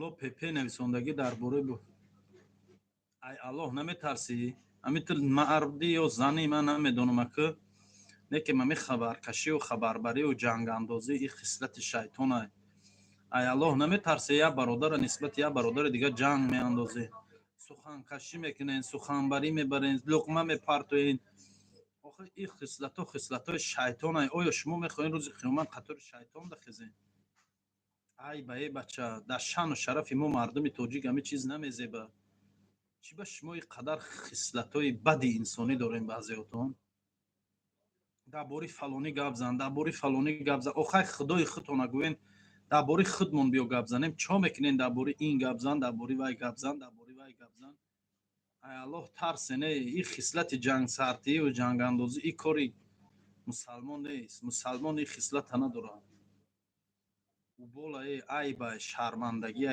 Боло ПП нависондагӣ дар бораи. Ай Аллоҳ наметарсӣ? Ҳамин ту мардӣ ё занӣ, ман намедонам, ака, лекин ҳами хабаркашию хабарбарию ҷангандозӣ и хислати шайтонай. Ай Аллоҳ наметарсӣ? Як бародара нисбати як бародари дигар ҷанг меандозӣ, суханкашӣ мекунен, суханбарӣ мебарен, луқма мепартоен. Охир ин хислатҳо хислатҳои шайтонай. Оё шумо мехоҳед рӯзи қиёмат қатори шайтон дахезен? Ай ба е бача, дар шаъну шарафи мо, мардуми тоҷик, ҳамин чиз намезеба. Чӣ ба шумо ин қадар хислатҳои бади инсонӣ дорем? Баъзеотон дар бораи фалонӣ гап зан, дар бораи фалонӣ гап зан. Охай, худои худтона гӯен, дар бораи худмон биё гап занем. Чо мекунен? Дар бораи ин гап зан, дар бораи вай гап зан, дар бораи вай гап зан. Ай Аллоҳ тарсене. Ин хислати ҷангсартию ҷангандозӣ ин кори мусалмон нест. Мусалмон ин хислата надорад. Уболае, айба, шармандагие.